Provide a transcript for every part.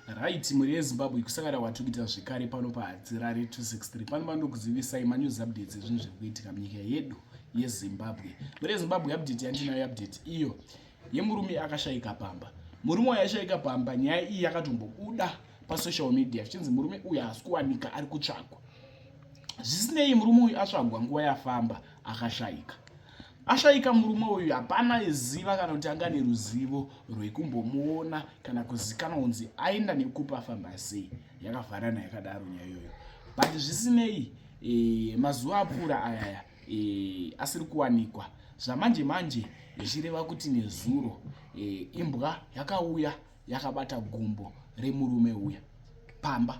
Right, mhuri yeZimbabwe, kusangana kwatiri kuita zvekare pano paHadzirare 263. Pano panokuzivisai manews updates ezvinhu zviri kuitika munyika yedu yeZimbabwe. Mhuri yeZimbabwe, update yandinayo update iyo yemurume akashaika pamba. Murume uyu ashaika pamba, nyaya iyi yakatombobuda pasocial media zvichinzi murume uyu haasi kuwanika, ari kutsvagwa. Zvisinei, murume uyu atsvagwa nguva yafamba akashaika. Ashaika murume uyu hapana ziva kana kuti anga neruzivo rwekumbomuona kana kuzikanwa kunzi aenda nekupa afamba sei. Yakavharana yakadaro nyaya iyoyo, but zvisinei mazuva apfuura ayaya asiri kuwanikwa zvamanje manje, zvichireva kuti nezuro imbwa yakauya yakabata gumbo remurume uya pamba.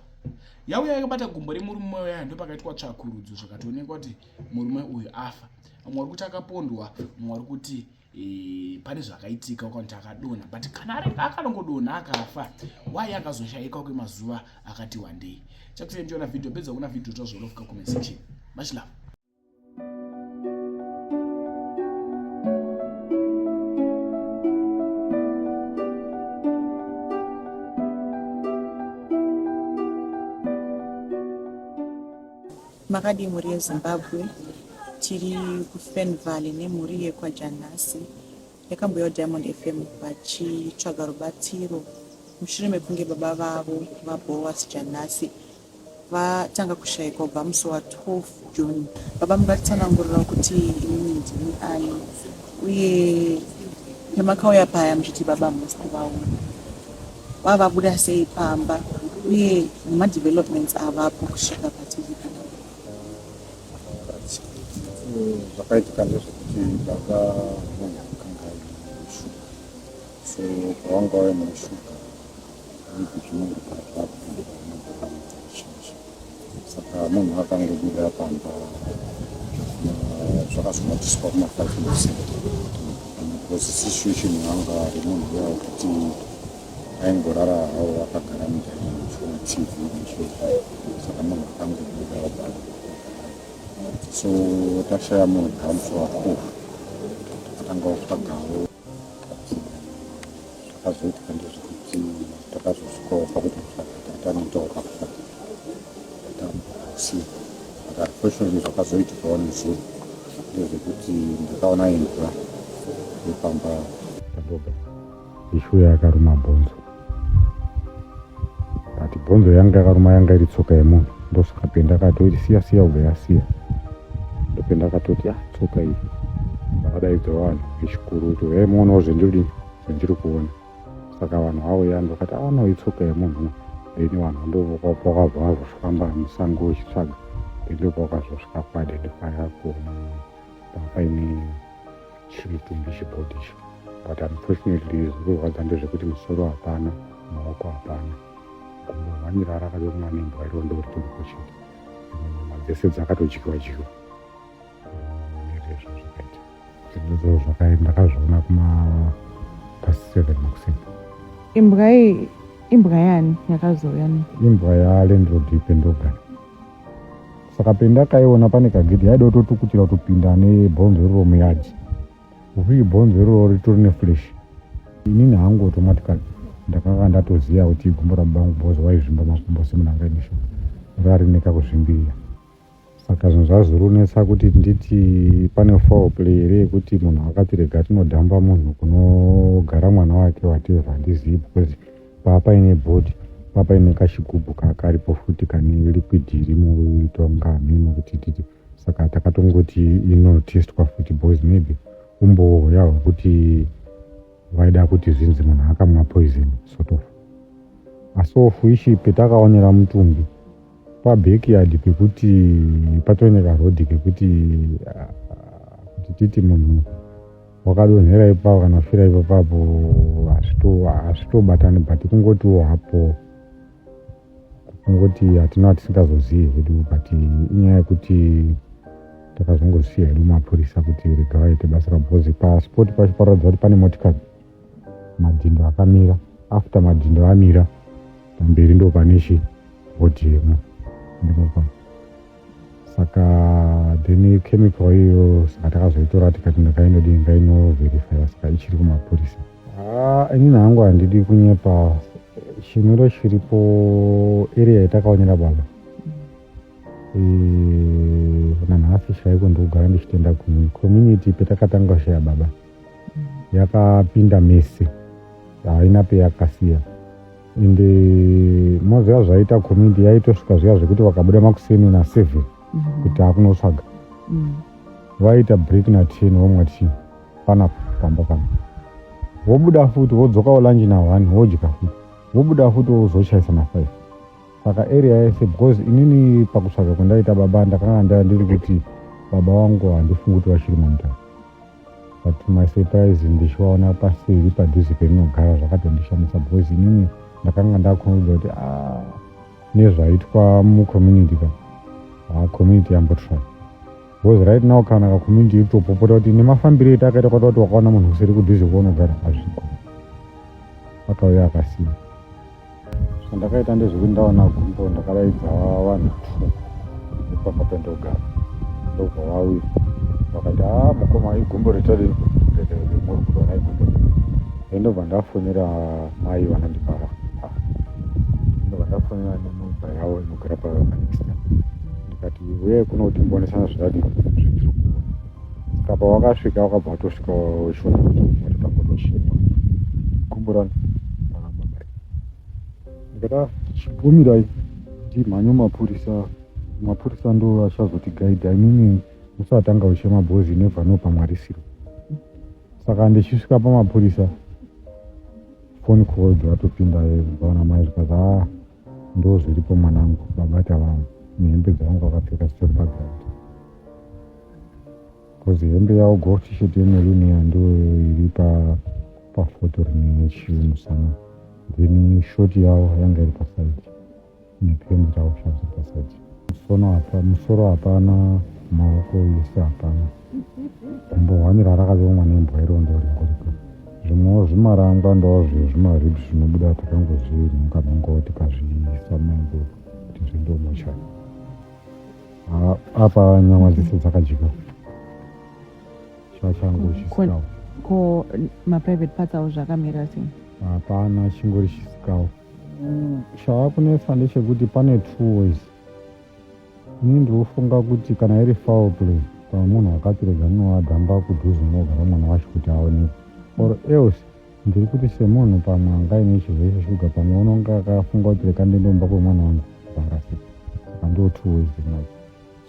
Yauya yakabata gumbo remurume uya, ndopakaitwa tsvakurudzo, zvakatoonekwa kuti murume uyu afa. Mumwe uri kuti akapondwa, mumwe uri kuti pane zvakaitika ukanoti akadonha, but kana akanongodonha akafa, why akazoshaika kwemazuva akati wandei? Chakusei ndiona video, pedza kuna video tozorofika comment section. Much love. Makadii mhuri yeZimbabwe? Tiri kuFern Valley nemhuri yekwaJanhasi yakambouyawo Diamond FM vachitsvaga rubatsiro mushure mekunge baba vavo vaBoas Janhasi vatanga kushaikwa kubva musi wa 12 June. Baba, mungatitsanangurira kuti imimi ndimi ani uye pamakauya paya muchiti baba hamusi kuvaona, vava vabuda sei pamba uye nemadevelopments avapo kusvika patiri panapa? Zvakaitika ndezvekuti baba munhu akanga aine shuga, so pavanga vaine shuga maybe zvinongogara zvakupinda zvinhu, saka munhu akangobuda pamba zvakazonotiswa kuma5 percent, because situation yanga ari munhu uya wekuti aingorara hawo akagara mudining achiona TV nechii, saka munhu akangobuda wabva. So tashaya munhu pamusi wa12, takatanga kutsvagawo. Zvakazoitika ndezvekuti takazosvikawo pakuti kutsvaga tatanoitawo pakutsvaga tatambokusiya, but unfortunately zvakazoitikawo nezuro ndezvekuti ndakaona imbwa yepamba pandoga ichiuya yakaruma bhonzo, but bhonzo yanga yakaruma yanga iri tsoka yemunhu. Ndosaka pendakatoti siya siya, ubva yasiya. Ndopenda akatoti, ah, tsoka iyi. Vakadaidza vanhu vechikuru kuti hey, muonawo zvendiri zvendiri kuona. Saka vanhu vauya, ndokati, ah no, itsoka yemunhu. Then vanhu ndovakabva vazofamba musango vechitsvaga, then ndopavakazosvika kuidentifya kuona paine chimutumbi, chibody ichi. But unfortunately zviri kurwadza ndezvekuti musoro hapana, maoko hapana, gumbo hwanira rakatorumwa nembwa iro ndo ritoripo chete. Dzimwe nyama dzese dzakatodyiwa dyiwa. Mamiriro zvakaita zvinhu zvakai ndakazviona kuma past 7 makuseni. Imbwa iyi imbwa yani yakazouya ne Imbwa yalandlord iPendogara. Saka pendakaiona pane kagedhi, yaida kutotukutira kutopinda nebhonzo iroro muyard, upi bhonzo iroro ritori neflesh. Inini hangu automatically ndakanga ndatoziva kuti igumbo rababa vangu, because waizvimba makumbo semunhu anga aine shuga, rarine kakuzvimbirira. Saka zvinhu zvazorunetsa kuti nditi pane foul play here yekuti munhu akati rega tinodhamba munhu kunogara mwana wake, whatever, handizivi, because paa paine body, paa paine kachigubhu kakaripo futi kane liquid irimo itonga hameno kuti titi. Saka takatongoti inotestwa futi, because maybe umbowo huya hwekuti vaida kuti zvinzi munhu akamwa poison sort of. Asi ofu ichi petakaonera mutumbi pabackyard pekuti patori nekarodhi kekuti kuti titi munhu wakadonhera ipapo kana kufira ipapapo hazvitobatani, but kungotiwo hapo kungoti hatina tisingazozivi hedu, but inyaya yekuti takazongosiya hedu mapurisa kuti rega vaite basa ravo, because paspot pacho paroratidza kuti pane motikari, madhindo akamira. After madhindo amira, pamberi ndo pane chi body yemo ndipo. Saka then chemical iyo, saka takazoitora tikati ndakainodii, ngainoverifya. Saka ichiri kumapurisa. Inini hangu handidi kunyepa. Chimiro chiripo area yatakaonera baba nanhasi chaiko ndikugara ndichitenda community petakatanga kushaya baba yakapinda mese, haina peyakasiya. Ende moziva zvaita community, yaitosvika zviya zvekuti vakabuda makuseni na7 kuti akunotsvaga, vaita break na10, vomwa tea panapa pamba pana, vobuda futi, vodzokawo lunch na1, vodya futi, vobuda futi, vozochaisa na5. Saka area yese, because inini pakutsvaga kwandaita baba ndakanga ndaa ndiri kuti baba vangu handifungi kuti vachiri mumutaro, but to my surprise ndichivaona paseri padhuze pendinogara zvakatondishamisa, because inini ndakanga ndakonzwa kuti ah, nezvaitwa mucommunity ka, ah, community yambotry, because right now kana kacommunity iri kutopopota kuti nemafambiro edu akaita kwata kuti wakaona munhu usiri kudhuze kwaunogara hazviko. Akauya akasiya. Zvandakaita ndezvekuti ndaona gumbo ndakadaidza vanhu two nepamba pendogara, ndobva vauya vakati, "A, mukoma, igumbo ritadi muri kutoona igumbo." Ndobva ndafonera mai vanondipa, ndobva ndafonera neneighbour yavo inogara panext, ndikati, "Uyai kuno kuti timbonesana zvidadi zvendiri kuona." Saka pawakasvika wakabva watosvika uchiona kuti watotangotochema gumbo rani rakababa. Ndikati, "Chibvumirai ndimhanye mapurisa, mapurisa ndo achazotigaidha, inini musatanga uchema bhozi never know pamwarisiro." Saka ndichisvika pamapurisa, phone call dzatopinda kubva namai, zvikazi, "A, ndo zviripo mwanangu, baba tavamo nehembe dzavangu vakapfeka dzitori paground," because hembe yavo golf T-shirt yemaroon ndo iri pafoto rine chimusana, then short yavo yanga iri paside nepenti ravo shanzi paside. Musono apa, musoro hapana, maoko ese hapana, gumbo hwani rarakavemwa nembwa iro ndo ringoripo. Zvimwewo zvimarangwa ndozvo zvimaribs zvinobuda, takangozvinhonga nhongawo tikazviisa muenvelope kuti zvindomochari. Apa nyama dzese dzakadyika, chachangu chisikawo. Ko maprivate parts avo zvakamira sei? Hapana, chingori chisikawo. Chava kunetsa ndechekuti pane two ways. Ini ndinofunga kuti kana iri foul play, pamunhu akatirega novadhamba kudhuze unogara mwana wacho kuti aonekwe, or else ndiri kuti semunhu pamwe anga aine chirwere cheshuga, pamwe unonga akafunga kuti reka ndindomba kwemwana wangu varasika. Saka ndo two ways ndinadzo.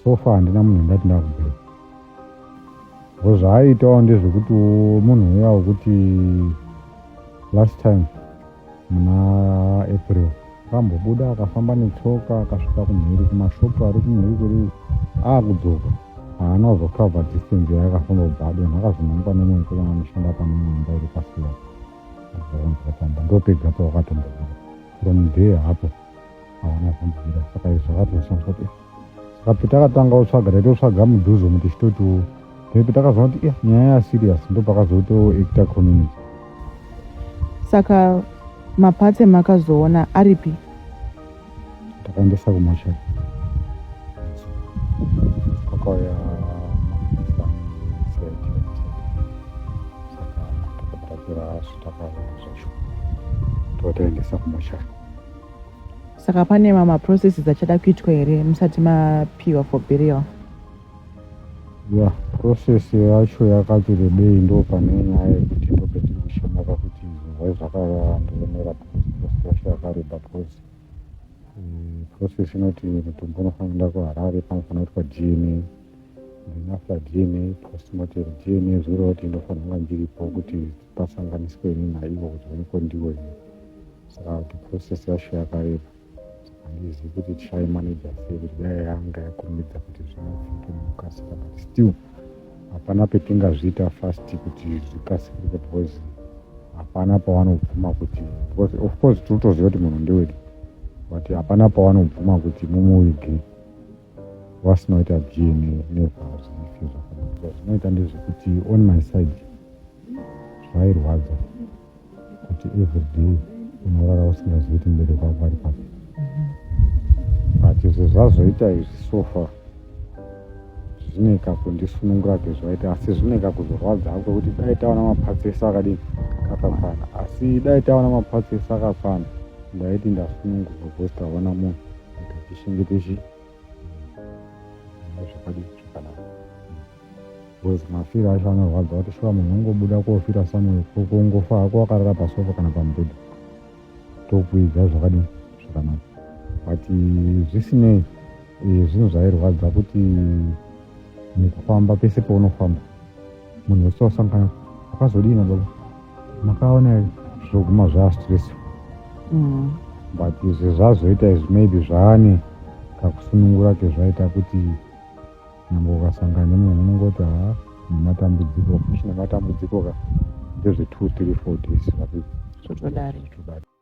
So far handina munhu ndati ndakubheka, ngo zvaaitawo ndezvekuti munhu uya wekuti last time muna April akambobuda akafamba netsoka akasvika kumhiri kumashopu ari kumhiri kuri, akudzoka haana kuzokavha distance yaakafamba kubva adonha, akazonangwa nemumwe mukomana anoshanda pane imwe imba iri pasiya, akaonzwa pamba ndopega pawakatombobuda. From there hapo hawana kumbobuda. Saka izvi zvakatoshandiswa kuti, saka petakatanga kutsvaga taitotsvaga mudhuze umu tichitotiwo, then petakazoona kuti nyaya yaserious, ndo pakazotoacta community. Saka maparts emakazoona aripi? Takaendesa kumochari, kwakauya mapurisa neCID, saka takatatura zvatakaona zvacho totaendesa kumochari. Saka pane mamaprocesses achada kuitwa here musati mapiwa for burial? Ya, process yacho yakati rebei, ndo pane nyaya yekuti ndo petiri kushanda pakuti zvinhu zvakandionera, because process yacho yakareba, because process inoti mutumbi unofanira kuenda kuHarare, panofanira kuitwa DNA, then after DNA postmortem. DNA zvoreva kuti inofanira kunga ndiripo kuti pasanganiswe ini naivo kuti onekwe ndiwo here. Saka kuti process yacho yakareba, saka handizivi kuti tichaimaneja sei kuti dai yanga yakurumidza kuti zvinofike mukasika, but still hapana petingazviita fast kuti zvikasikirike, because hapana pavanobvuma kuti, because of course tiri kutoziva kuti munhu ndewedu, but hapana pavanobvuma kuti mumuwige vasina kuita DNA. Never, zvifi zvakadaro. Zvinoita ndezvekuti on my side zvairwadza kuti everyday unorara usingazivi kuti mubereki wako ari papi, but izvo zvazoita izvi so far zvine kakundisunungura kezvaita, asi zvine kakuzorwadza hako kwekuti dai taona maparts ese akadini akakwana, asi dai taona maparts ese akakwana. Ndaiti ndasunungurwa because taona munhu kuti tichengete chi zvakadii zvakanaka because mafiro acho anorwadza kuti shuwa munhu ungobuda kofira somewhere kungofa hako wakarara pasofa kana pamubhedha tokuiga zvakadii zvakanaka but zvisinei eh, zvinhu zvairwadza kuti mukufamba pese paunofamba munhu wese wasangana akazodii nababa makaona here zvoguma zvastress mm. but izvi zvazoita izvi maybe zvaane kakusunungura kezvaita kuti nyangwe ukasangana nemunhu unongoti ha nematambudziko kuchine matambudziko ka ndezve 2 3 4 days zvotodarika.